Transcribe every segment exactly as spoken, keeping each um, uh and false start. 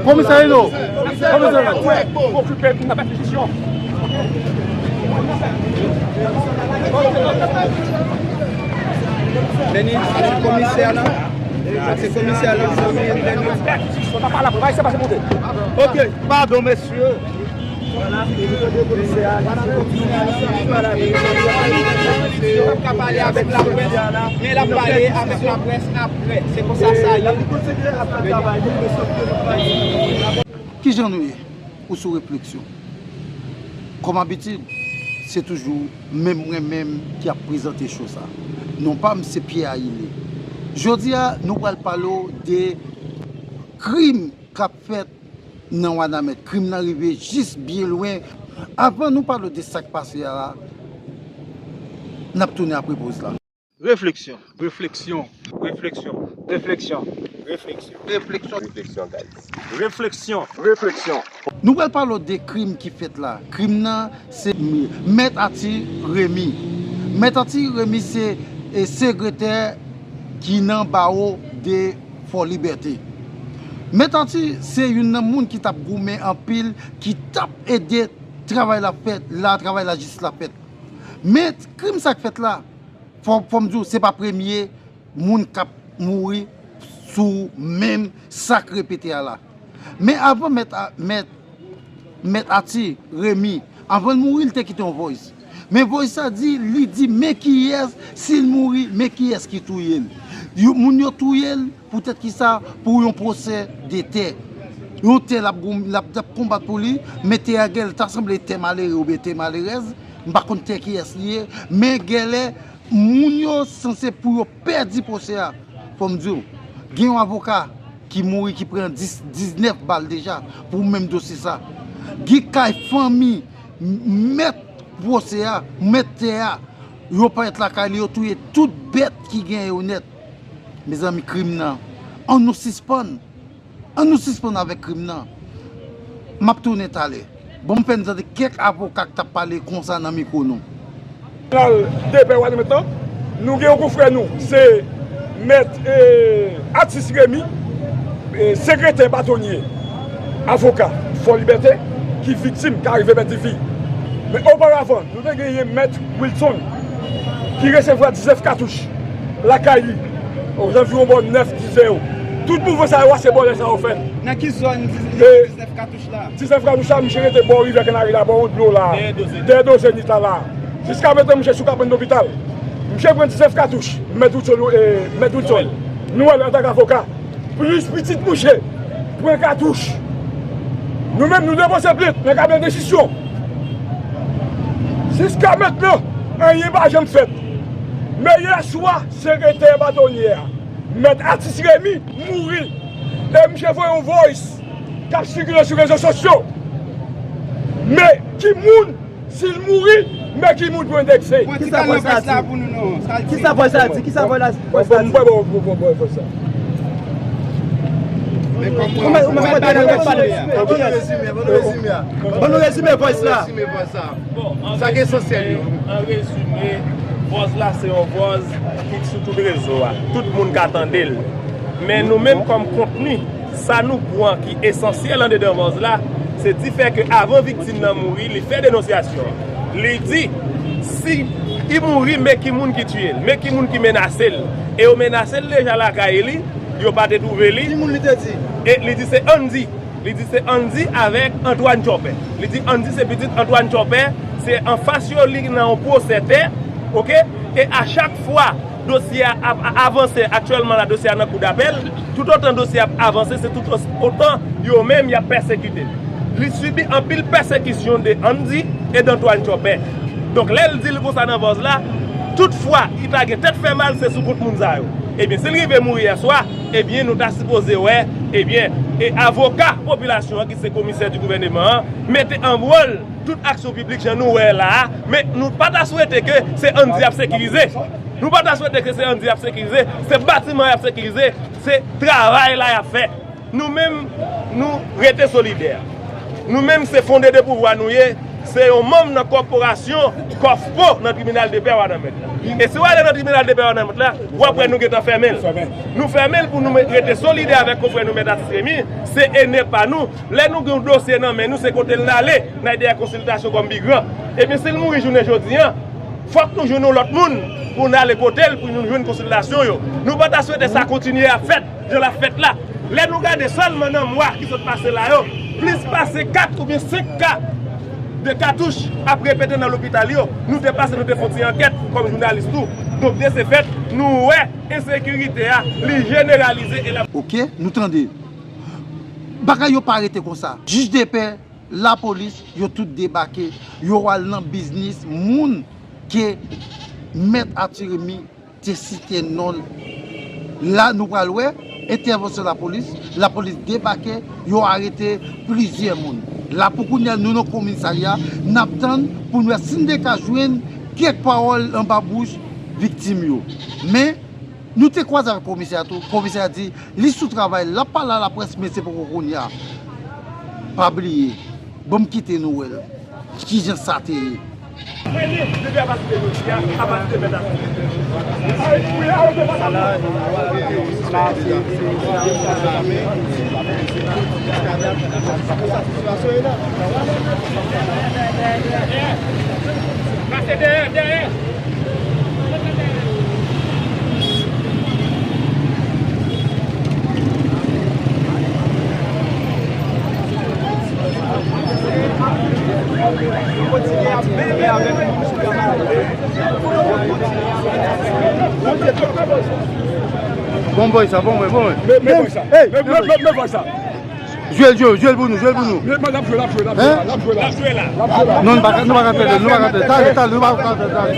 Komisè Eno. Komisè Eno. Okipe nou nan pèsekisyon. Veni, se komisè la. Se komisè la, veni. Pèsekisyon, n ap pale apre. Bay se pase pou de. Ok, padon, mesye. L ap ka pale avèk laprès, men l ap pale avèk laprès apre. Se konsa sa ye. Kijan nou ye? Ou sou refleksyon. Kòm abitid, se toujou menm mwen menm ki ap prezante cho sa. Non pa m se Pierre Ailé. Jodi a, nou pral pale w de krim k ap fèt nan Wanament. Krim nan rive jis byen lwen. Avan nou pale de sa k pase a la, n ap tounen apre poz la. Refleksyon. Refleksyon. Refleksyon. Refleksyon. Refleksyon. Refleksyon. Refleksyon, guys. Refleksyon. Refleksyon. Nou pral pale de krim ki fèt la. Krim nan, se Mèt Ati Remi. Mèt Ati Remi se, e, sekretè ki nan bawo de Fò Libète. Mèt Ati se youn nan moun ki t ap goumen anpil, ki t ap ede travay la fèt, la travay lajistis la fèt. Men krim sa k fèt la, fò, fò m di w, se pa premye moun k ap mouri sou menm sa k repete a la. Men avan mèt, a- mèt, mèt Ati Remi, avan l mouri, l te kite yon voice. Men voice sa di, li di, men kiyès, si l mouri, men kiyès ki touye l. Yo, moun yo touye l, poutèt ki sa, pou yon pwosè de tè. Yon tè l ap, l ap, l ap konbat pou li, men tè a genlè ta sanble tè malere oubyen tè malerèz. M pa konn tè kiyès li ye, men genlè moun yo sanse pou yo pèdi pwosè a. Fò m di w, gen yon avoka ki mouri, ki pran dis, diznèf bal deja pou menm dosye sa. Gen kay fanmi m- mèt pwosè a, mèt tè a, yo parèt lakay li, yo touye tout bèt ki gen yo nèt. Mezanmi, krim nan, ann nou sispann. Ann nou sispann avèk krim nan. M ap tounen talè. Bon, m fè n tande kèk avoka k t ap pale konsa nan mikwo nou. Tribinal depè Wanament lan, nou gen yon konfrè nou, se mèt, e, Atis Remi, e, sekretè batonye avoka Fò Libète, ki viktim, ki arive pèdi vi. Men oparavan, nou te genyen mèt Wilson, ki resevwa diznèf katouch lakay li, ozanviwon bò nèf, dizè yo. Tout mouvman sa yo a, se bòlè sa yo fè l. Nan ki zòn diznèf katouch la? Diznèf katouch la, misye rete bò rivyè Kanari la, bò wout dlo la, dèyè Do Zenit la la. Jiska prezan, misye sou kabann lopital. Misye pran diznèf katouch, mèt Wilson, e, mèt Wilson. Nou wè l antank avoka. Plis pitit mouche pran katouch. Nou menm, nou depoze plent nan kabinè enstriksyon. Jiska mentnan, anyen pa janm fèt. Men yè swa, sekretè batonye a, mèt Atis Remi, mouri. E misye voye yon voice k ap sikile sou rezo sosyo. Men ki moun, si l mouri, men ki moun pou endekse. Pran ti kal nan pwès la pou nou non. Sa l di. Kisa voice la di? Kisa voice la, voice la di? Mwen, mwen, mwen, mwen, mwen, mwen, mwen, sa. Ou mèt, ou mèt pale, ou mèt pale. Ban nou rezime, ban nou rezime. Ban nou rezime voice la. Bon, an rezime, an rezime, voice la se yon voice ki sou tout rezo a. Tout moun ka tande l. Men nou menm kòm kontni, sa nou pran ki esansyèl andedan voice la, se di fè ke avan viktim nan mouri, li fè denonsyasyon. Li di, si li mouri, men ki moun ki tiye l, men ki moun ki menase l. E yo menase l deja lakay li, yo pa te twouve li. Ki moun li te di? E li di se Andy. Li di se Andy avèk Antoine Chopin. Li di Andy se pitit Antoine Chopin, se anfas yo li nan yon pwosè tè, oke? E a chak fwa dosye a ap a- avanse, aktyèlman la, dosye a nan kou dapèl, toutotan dosye a ap avanse, se toutotan yo menm y ap pèsekite l. Li sibi anpil pèsekisyon de Andy e de Antoine Chopin. Donk, lè l di l konsa nan voice la, tout fwa li ta gen tèt fè mal, se sou kont moun sa yo. Ebyen, si l rive mouri yè swa, ebyen, nou ta sipoze wè, ebyen, e avoka popilasyon an, ki se komisè di gouvèneman an, mete an wòl tout aksyon piblik jan nou wè la a, men nou pa ta swete ke se Andy ap sekirize. Nou pa ta swete ke se Andy ap sekirize, se batiman y ap sekirize, se travay la y ap fè. Nou menm, nou rete solidè. Nou menm, se Fondé de Pouvoir nou ye, Se yon manm nan kòporasyon Kòfpo nan tribinal de pè Wanament la. E si w ale nan tribinal de pè Wanament la, w ap wè nou gentan fèmen l. Nou fèmen l pou nou me- rete solidè avèk konfrè nou, Mèt Atis Remy, se ene pa nou. Lè nou gen yon dosye nan men nou, se kote l n ale, n al dèyè konsiltasyon kòm pi gran. Ebyen, si l mouri jounen jodi a, fòk nou jwenn yon lòt moun pou n ale kote l pou nou jwenn konsiltasyon yo. Nou pa ta swete sa kontinye ap fèt jan l ap fèt la. Lè nou gade sèlman nan mwa ki sot pase la yo, plis pase kat oubyen senk ka de katouch ap repete nan lopital yo. Nou te pase, nou te fè yon ti ankèt kòm jounalis tou. Donk, de se fèt, nou wè ensekirite a, li jeneralize e l ap Oke, nou tande. Bagay yo pa rete konsa. Jij de pè, lapolis, yo tout debake. Yo al nan biznis moun ke Mèt Atis Remy te site non l. La, nou pral wè entèvansyon lapolis. Lapolis debake, yo arete plizyè moun. La, pou kounye a, nou nan komisarya, n ap tann pou n wè si n te ka jwenn kèk pawòl anba bouch viktim yo. Men, nou te kwaze avèk komisè a tou. Komisè a di li sou travay, l ap pale a laprès, men se poko kounye a. Pa bliye, ban m kite nou wè l. Kijan sa te ye? Premye, depi apati de jodi a, apati de mèt a. Pase dèyè, dèyè. Bon boy sa, bon boy, bon boy. Men, men boy sa. Men, men, men, men boy sa. Jwe l, jwe l, jwe l pou nou, jwe l pou nou. L ap jwe, l ap jwe, l ap jwe, l ap jwe la, l ap jwe la. L ap jwe la. L ap jwe la. Non, nou pa ka, nou pa ka pèdi, nou pa ka pèdi. Talè, talè, nou pa ka pèdi, talè.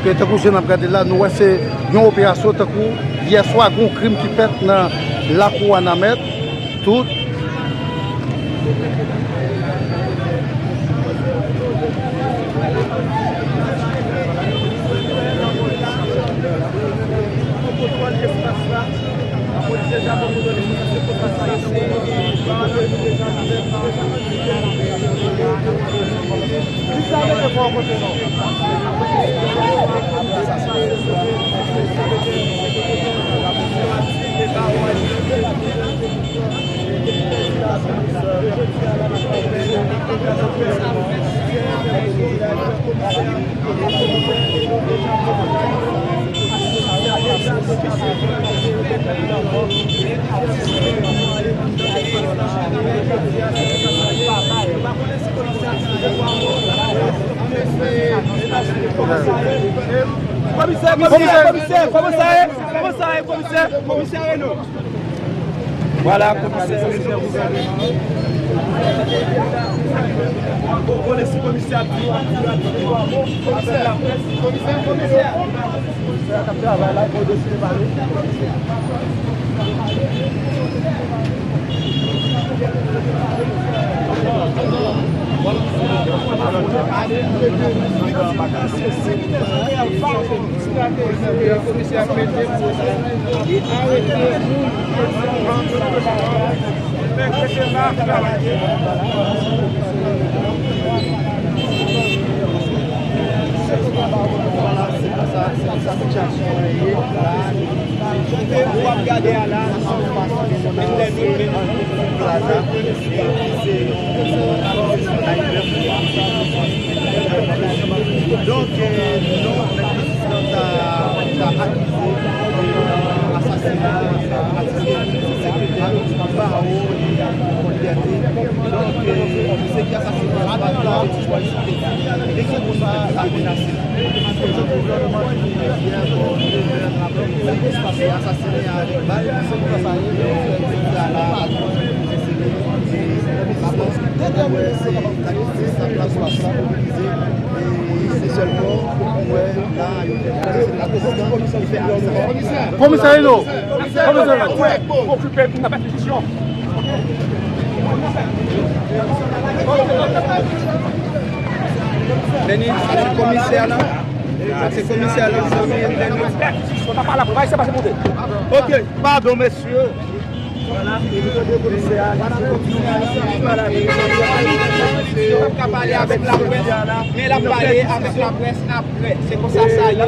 Ok, tankou jan n ap gade la, nou wè se yon operasyon tankou yèswa, gen yon krim ki fèt nan lakou Wanament. Tout. Komisè, komisè, komisè, kòman sa ye? Kòman sa ye, komisè? Komisè Reno. Vwala, komisè Reno. Komisè, komisè, komisè. Kote w ap gade a la, se yon fason de nonmen yon plaza, epi se yon akizasyon. Donk, eh, non, mèt biznis lan ta, ta akize de asasina atis sekretè, Bawo e Liberté. Donk, eh, misye ki asasine Bawo, li te di, e se pou sa l ap menase. Komisè Eno! Komisè Eno! Okipe, n ap fè pisyon. Denis, se komisè la. Sa se komisè la, zanmi m, Denis. Yo pa ka pale avèk laprès, men l ap pale avèk laprès apre. Se konsa sa ye.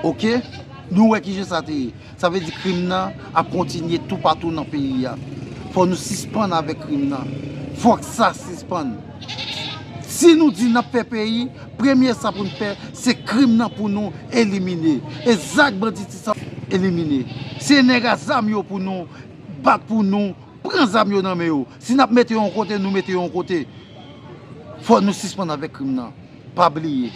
Oke, nou wè kijan sa te ye. Sa vle di krim nan ap kontinye toupatou nan peyi a. Fò nou sispann avèk krim nan. Fòk sa sispann. Si nou di n ap fè peyi, premye sa pou n fè, se krim nan pou nou elimine. E zak banditis sa elimine. Se nèg a zam yo pou nou bat pou nou pran zam yo nan men yo. Si n ap mete yo yon kote, nou mete yo yon kote. Fò nou sispann avèk krim nan. Pa bliye,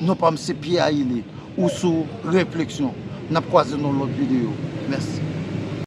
non pa m se Pierre Ailé, ou sou Refleksyon. N ap kwaze nan lòt videyo. Mèsi.